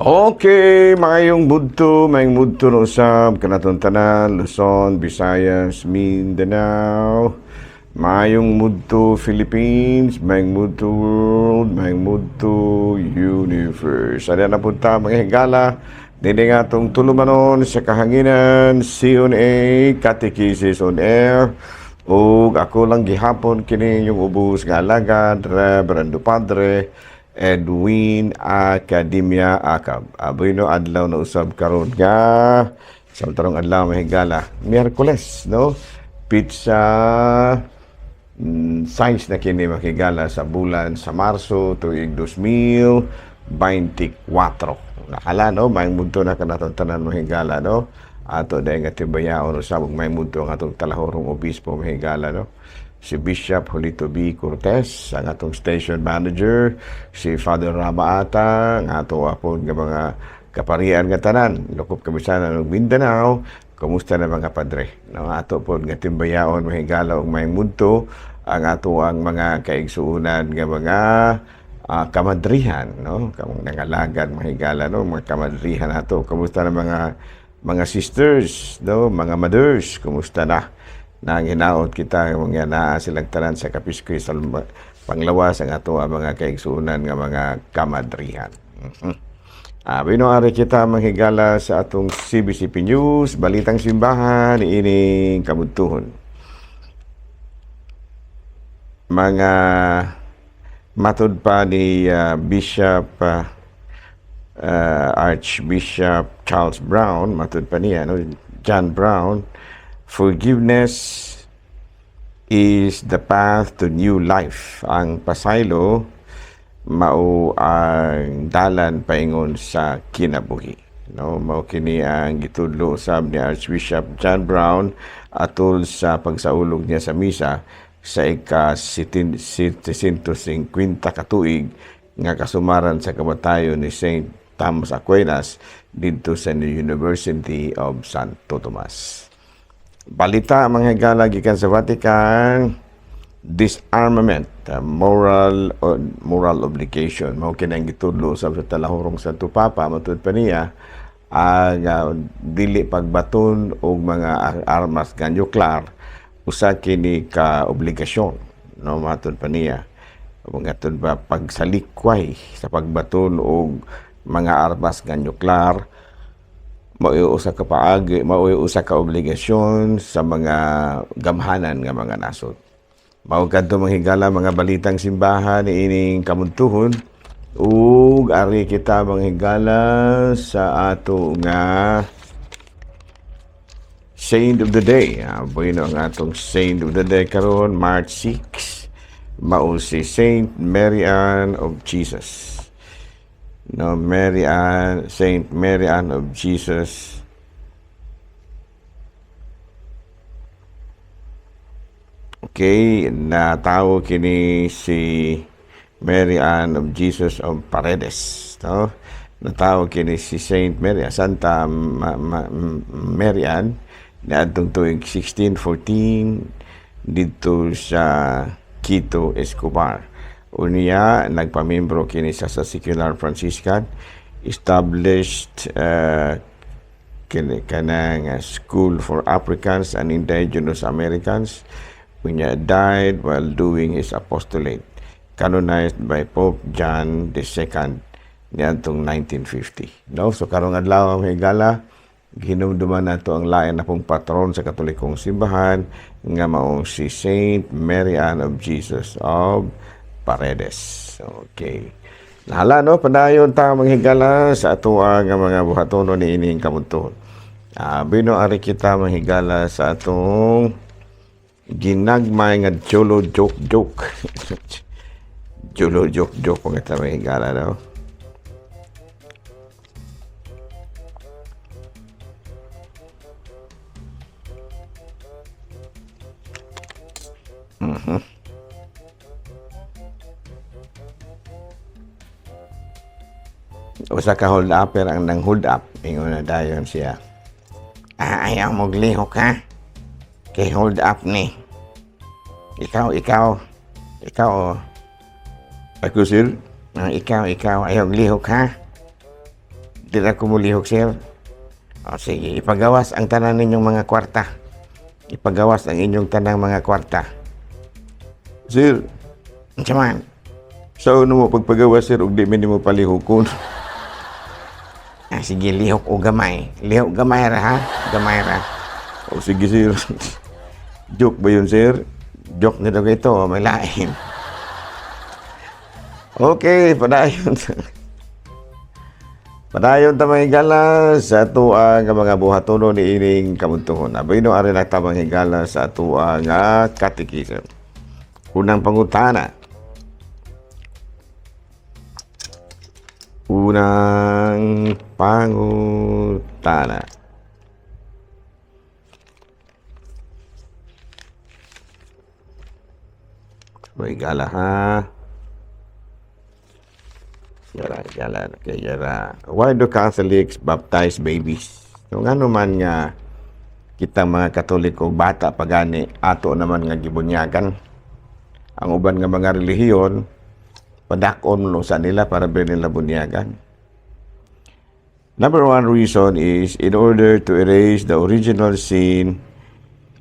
Okay, maayong budto no usab kanatong tanan, Luzon, Visayas, Mindanao. Maayong mudto Philippines, maayong mudto world, maayong mudto universe. Ada na punta mga higala, dini nga atong tulumanon sa kahanginan, CNA, Catechesis on Air. Ug ako lang gihapon kini yung ubos nga alagad, Reverendo Padre Edwin Academia Acab. Aboy no, adlaw na usab karon nga sa tarong adlaw, mga higala, Miyerkules, no? Petsa 6 na kini, mga higala, sa bulan sa Marso tuig 2024. Nakala no, maayong budto na kanatong tanan, mga higala, no? Ato dahil nga tibayaon usab ug maayong budto ang atong talahorong obispo, mga higala, no? Si Bishop Julito B. Cortez, ang atong station manager, si Father Rama Ata, ang ato apon nga mga kaparian nga tanan, lokop Kabisayaan ug Mindanao, kumusta na mga padre? No, ato pod nga timbayaon, mga higala, ug maayong mudto ang ato ang mga kaigsuonan nga mga kamadrihan, no? Kamong nangalagad, mga higala, no? Mga kamadrihan ato. Kumusta na mga sisters, no? Mga mothers, kumusta na? Nang hinaot kita mga naa silang tanan sa Kapiskoy sa panglawas ang ato ang mga kaigsuonan nga mga kamadrihan. Bino ari kita, mga higala, sa atong CBCP News, Balitang Simbahan, ining kabudtuhon. Mga matud pa ni Bishop Archbishop Charles Brown, matud pa niya, no, John Brown, "Forgiveness is the path to new life." Ang pasaylo mao ang dalan paingon sa kinabuhi. No, mao kini ang gitudlo usab ni Archbishop John Brown atol sa pagsaulog niya sa misa sa ika 750 ka tuig nga kasumaran sa kamatayon ni Saint Thomas Aquinas didto sa University of Santo Tomas. Balita, mga higala, gikan sa Vatican, disarmament, moral moral obligation. Mao kini ang gitudlo sa talahurong Santo Papa. Matud pa niya, ang dili pagbaton og mga armas nga nuklear usa kini ka obligasyon, no? Matud pa niya, mga ba pagsalikway sa pagbaton og mga armas nga nuklear mao usa ka paagi, mao usa ka obligasyon sa mga gamhanan nga mga nasod. Mao kadto, mga higala, mga balitang simbahan ining kamuntuhon ug ari kita, mga higala, sa ato nga Saint of the Day. Bueno ang atong Saint of the Day karon, March 6, mao si Saint Mary Ann of Jesus. No, Mary Ann, Saint Mary Ann of Jesus. Okay, natawo kini si Mary Ann of Jesus of Paredes. No? Natawo kini si Saint Mary, Santa Mary Ann niadtong tuig 1614 didto sa Quito, Escobar. Unya nagpamembro kini sa Secular Franciscan, established kini kanang School for Africans and Indigenous Americans. Unya died while doing his apostolate, canonized by Pope John II niadtong 1950, no? So karong adlaw, mga higala, hinumduman nato ang lain na pong patron sa Katolikong Simbahan nga maong si Saint Mary Ann of Jesus of Paredes. Okay. Nahala, no, padayon ta, mga higala, sa atoa nga mga buhatono ni ining kamuntuhon. Bino ari kita, mga higala, sa atong ginagmay nga cholo joke joke. Cholo joke joke mga ta, mga higala, no? Usa ka hold upper ang nang hold up. Ingon na dayon siya. "Ah, ayaw mo lihok ha. Kay hold up ni. Ikaw, ikaw. Ikaw, oh. Ako, sir. Ah, ikaw, ikaw. Ayaw lihok ha. Di na ko mulihok, sir. O, sige, ipagawas ang tanan ninyong mga kwarta. Ipagawas ang inyong tanang mga kwarta. Sir, Unsa man? Sao mo pagpagawas, sir, ug di mi nimo palihukon? Ah, sige, lihok o gamay. Lihok gamay ra, ha? Gamay ra. O sige, sir. Joke ba yun, sir? Joke na daw ito, may lain. Okay, padayon. Padayon ta, mga higala, sa atoang mga buhatono ni ining kabuntuhon. Abay no, ari na ta, mga higala, sa atoang katikism. Unang pangutana. Unang pangutana. Mga higala, ha? Yara, yara, okay, yara. Why do Catholics baptize babies? So, ngano man nga kita mga Katoliko, bata pa gani, ato naman nga gibunyagan? Ang uban nga mga relihiyon, padak-on no sa nila para ba nila bunyagan. Number one reason is in order to erase the original sin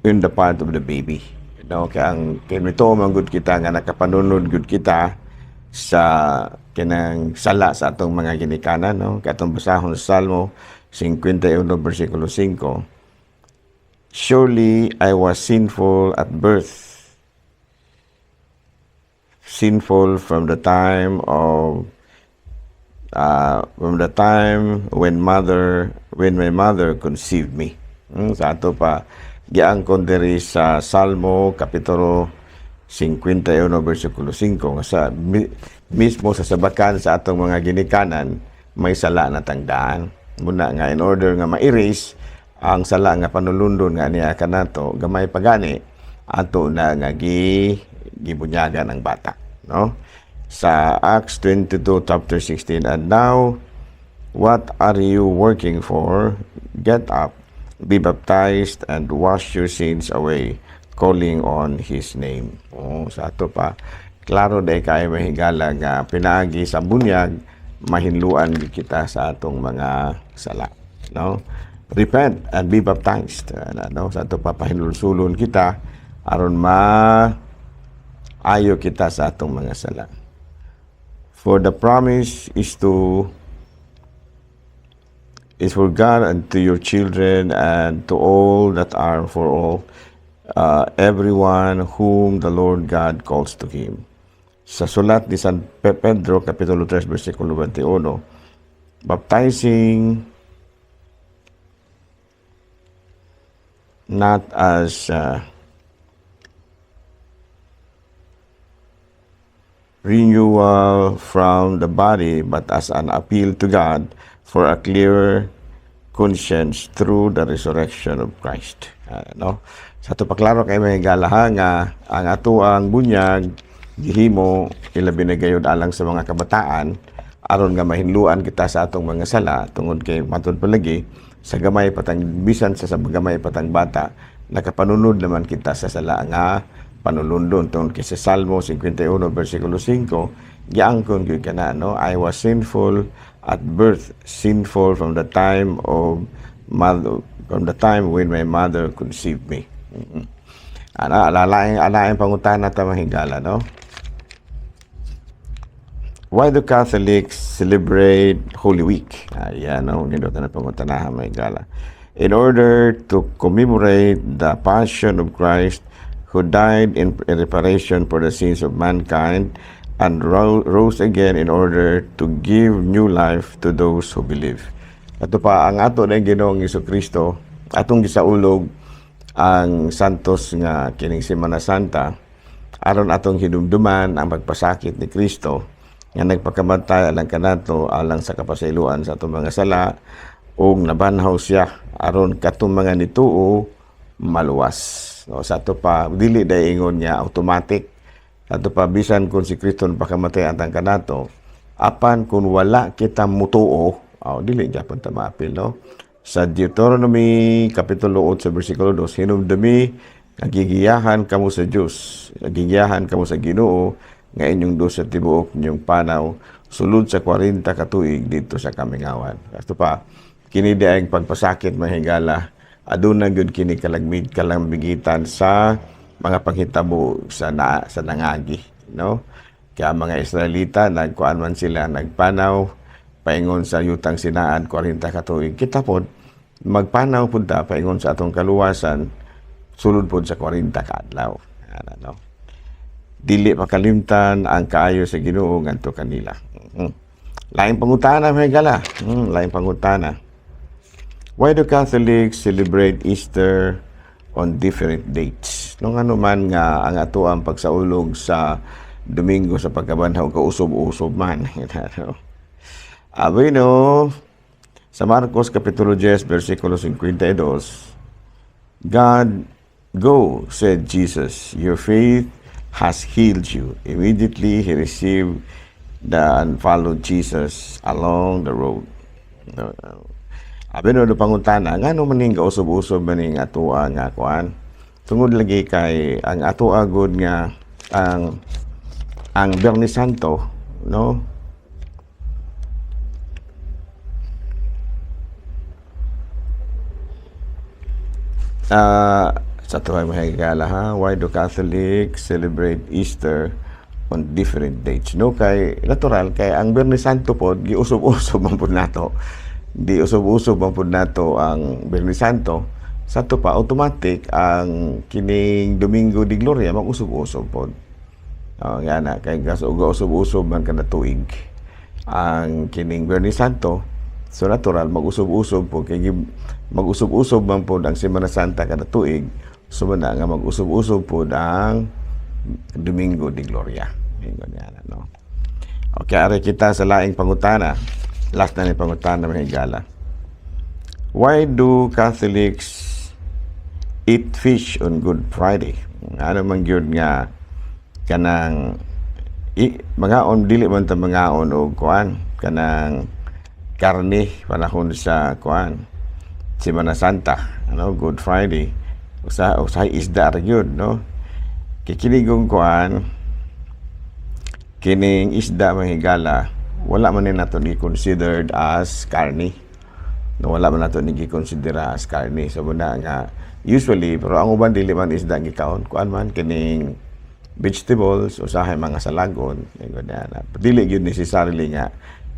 in the part of the baby. No, kaya ang kinito man gud kita nga nakapanunod gud kita sa kinang sala sa atong mga ginikanan, no? Kay atong basahon sa Salmo 51 bersikulo 5: "Surely I was sinful at birth, sinful from the time when my mother conceived me." Sa ato pa giangkon diri sa Salmo kapitulo 51 bersikulo 5 nga sa mismo sa sabakan sa atong mga ginikanan may sala na tangdaan. Muna nga in order nga ma-erase ang sala nga panulundon nga niya kanato, gamay pagani ato na nga gibunyagan ang bata, no? Sa Acts 22 chapter 16, "And now what are you waiting for? Get up, be baptized, and wash your sins away, calling on His name." Oh, sa ato pa, klaro day kay, mga higala, nga pinaagi sa bunyag, mahinluan gid kita sa atong mga sala. No? Repent and be baptized. Ano, sa ato pa pahinulsulon kita aron ma ayo kita sa atong mga sala. For the promise is for God and to your children and to all that are far off, everyone whom the Lord God calls to Him. Sa sulat ni San Pedro, Kapitulo 3, versikulo 21, baptizing not as renewal from the body, but as an appeal to God for a clear conscience through the resurrection of Christ. No? Sa ato paklaro kay, mga higala, nga ang ato ang bunyag gihimo ilabi na gayud alang sa mga kabataan aron nga mahinluan kita sa atong mga sala, tungod kay matud palagi sa gamay patang bisan sa gamay patang bata, nakapanunod naman kita sa sala nga panulundon, tungod kay sa Salmo 51 versikulo 5 giangkon gyud kana, no? "I was sinful at birth, sinful from the time when my mother conceived me." Ana alalaing alaing pangutana ta, mga higala, no? Why do Catholics celebrate Holy Week? Ayan, no? Nindot na pangutanahan, mga higala. In order to commemorate the passion of Christ, who died in reparation for the sins of mankind and rose again in order to give new life to those who believe. Ato pa ang ato na Ginoong Kristo, atong gisaulog ang Santos nga kining Semana Santa aron atong hinumduman ang pagpasakit ni Kristo nga nagpakamatay alang kanato, alang sa kapasayloan sa atong mga sala, ug nabanhaw siya aron katong mga nituo maluwas. No, sa ato pa dili day ingon niya automatic. Ato pa bisan kung si Kristo nagpakamatay atang kanato, apan kung wala kita mutuo, oh, dili gyapon ta maapil, no? Sa Deuteronomy kapitulo 8 versikulo 2, "Hinumdumi nga gigiyahan kamo sa Dios, gigiyahan kamo sa Ginoo nga inyong Dios sa tibuok inyong panaw sulod sa 40 ka tuig didto sa kamingawan. Kato pa, kini di ang pagpasakit, mga higala, aduna gyud kini kalagmit kalambigitan sa mga panghitabo sa nangagi, no? Kaya mga Israelita, nagkuan man sila, nagpanaw paingon sa yutang Sinaan 40 ka tuig. Kita pod magpanaw pud ta paingon sa atong kaluwasan sulod pod sa 40 ka adlaw. Ana, no? Dili makalimtan ang kaayo sa Ginoo ngadto kanila. Laing pangutana, mga higala. Laing pangutana. Why do Catholics celebrate Easter on different dates? No, ngano man nga ang atoang pagsaulog sa Domingo sa Pagkabanhaw kausob-usob man? Bueno, sa Marcos Kapitulo 10, versikulo 52, God, "Go," said Jesus, "your faith has healed you." Immediately he received the and followed Jesus along the road. No, abi no, pangutana, ngano man ning kausob-usob man ning atoa nga kuan? Tungod lagi kay ang atoa gud nga ang Biyernes Santo, no? Sa tuway, mga higala, ha, why do Catholics celebrate Easter on different dates? No, kay natural kay ang Biyernes Santo pod giusob-usob man pud nato. Di usob-usob man pud nato ang Biyernes Santo. Sa ato pa, automatic ang kining Domingo de Gloria mag-usob-usob pod. Oh, yan na kay usog-usob man kada tuig ang kining Biyernes Santo. So natural mag-usob-usob po kay mag-usob-usob man pod ang Semana Santa kada tuig. So man nga mag-usob-usob pod ang Domingo de Gloria. Ingon yan, no? Okay, ari kita sa laing pangutana. Last na ni pangutana, mga higala. Why do Catholics eat fish on Good Friday? Ano man gyud nga kanang mangaon, dili man ta mangaon og kuan, kanang karne panahon sa kuan, Semana Santa, ano, Good Friday? Usa usahay isda ra gyud, no? Kay kinigong kuan, kining isda, mga higala, wala man ni nato ni considered as karne, no? Wala man nato ni gikonsidera as karne. So muna nga usually, pero ang uban dili man isda gikaon, kuan man kining vegetables, usahay mga salagon, ingon na. Dili gyud necessarily nga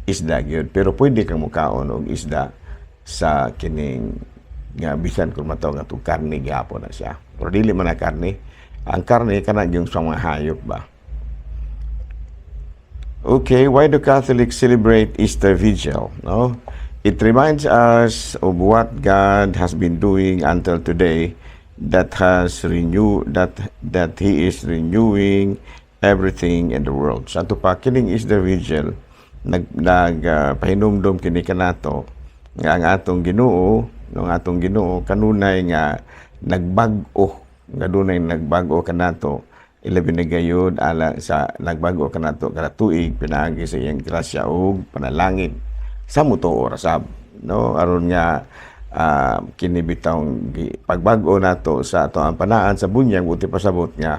isda gyud, pero pwede kang mukaon og isda sa kining nga bisan kung mataw nga tug karne gyapon na siya. Pero dili man na karne. Ang karne kana gyud sa mga hayop ba. Okay, why do Catholics celebrate Easter Vigil? No? It reminds us of what God has been doing until today, that has renew that that He is renewing everything in the world. Sa ato pa, kining Easter Vigil nag nag pahinumdom kini kanato nga ang atong Ginoo, no, ang atong Ginoo kanunay nga nagbag-o, nga dunay nagbag-o kanato, ilabi na gayud ala sa nagbag-o kanato kada tuig pinaagi sa iyang grasya ug panalangin sa mutuo ra sab, no, aron nga kini bitawng pagbag-o nato sa ato ang panaan sa bunyag, buti pasabot nga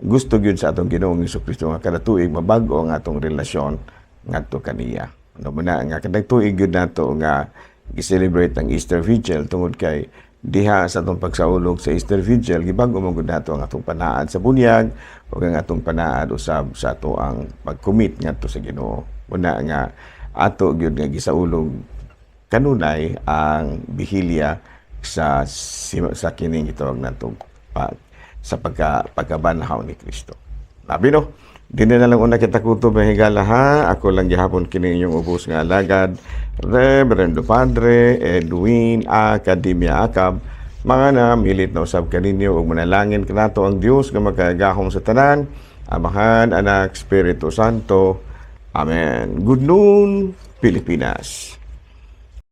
gusto gyud sa atong Ginoong Kristo nga kada tuig mabag-o ang atong relasyon ngadto kaniya, no? Muna nga kada tuig gyud nato nga gi-celebrate ang Easter Vigil tungod kay diha sa atong pagsaulog sa Easter Vigil, gibag-o man gud nato ang atong panaad sa bunyag ug ang atong panaad usab sa ato ang pag-commit ngadto sa Ginoo. Muna nga ato gyud nga gisaulog kanunay ang bihilya sa kining gitawag nato pa, sa pagkabanhaw ni Kristo. Labi, no? Dili na lang una kita kutob, mga higala, ha. Ako lang gihapon kini inyong ubos nga alagad, Reverendo Padre Edwin Academia Acab. Mga na milit na usab kaninyo ug manalangin kanato ang Dios nga makagagahom sa tanan, Amahan, Anak, Espiritu Santo. Amen. Good noon, Pilipinas.